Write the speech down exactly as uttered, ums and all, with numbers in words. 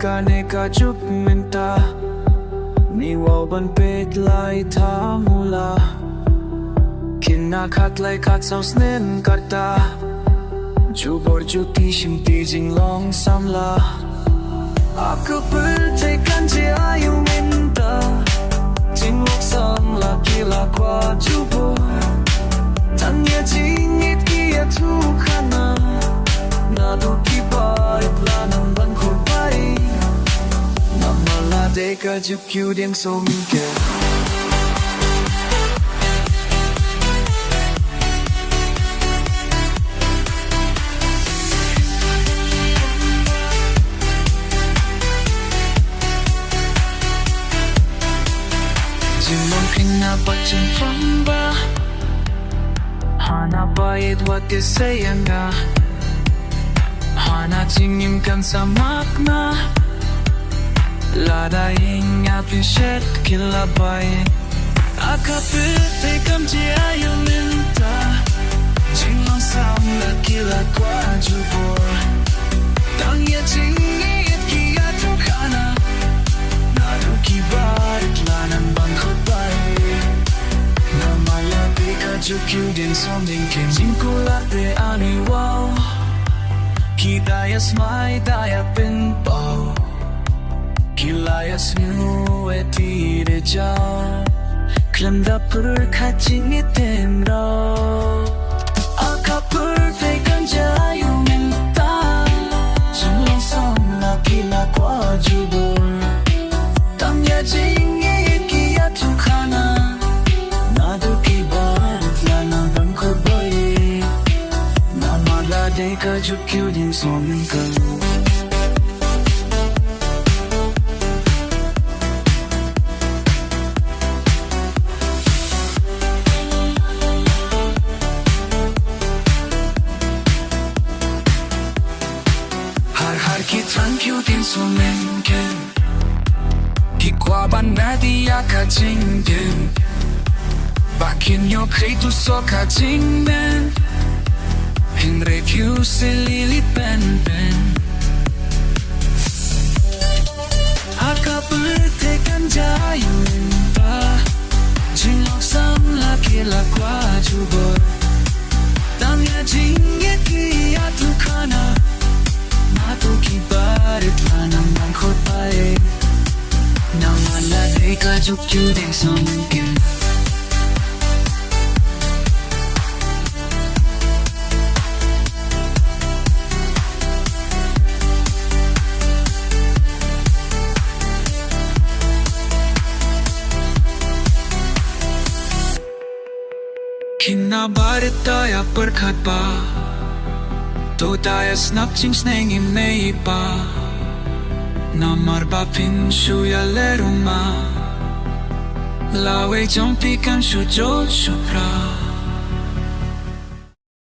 Kane ka juk mynta, ngi wan ban peit lai tang u la. Kine khatlai khatsaw snem kata, jubor juti shimti jinglong samla. Ha ka pyrthei kan jia ïa u mynta, jinglong samla ki la kwah jubor. Tang ïa jingïeit ki ïathuhkhana, naduh ki barit la nang ban khublei. Namar lada ka juk ïa u dieng sngewsih mynta. Jinglong pynïaid bad jingpynbha, hana bad wat ki seiang nga. Hana jingim kan sa mak na, lada ïing ïa phi shet ki la bai. Ha ka pyrthei kan jia ïa u mynta, jinglong samla ki la kwah jubor. Tang ïa jingïeit ki ïathuhkhana, naduh ki barit la nang ban khublei. Namar lada ka juk ïa u dieng sngewsih mynta, jingkular te ani wow. Ki da ïa smai da ïa pynpaw. Ki la ïa sngew ïa ti de jaw. Khlem da pyrkhat jingïeit em raw. Ha ka pyrthei kan jia ïa u mynta, jinglong samla ki la kwah jubor. Tang ïa jingïeit ki ïathuhkhana, naduh ki barit la nang ban khublei. Namar lada ka juk ïa u dieng sngewsih mynta. Har har ki thrang ïa u dieng sngewsih mynta. Ki kwah ban mad ïa ka jingim, ba kin ïoh khrei tu soh ka jingmen. Hynrei phi u sylli lili pynban. Ha ka pyrthei kan jia ïa u mynta, jinglong samla ki la kwah jubor. Tang ïa jingïeit ki ïathuhkhana, naduh ki barit la nang ban khublei. Namar lada ka juk ïa u dieng sngewsih mynta. Kine barit da ïa pyrkhat ba, to da ïa sngap jingsneng i mei i pa. Namar ba phin shu ïa leh rumah, lawei jong phi kan shu jot shu pra.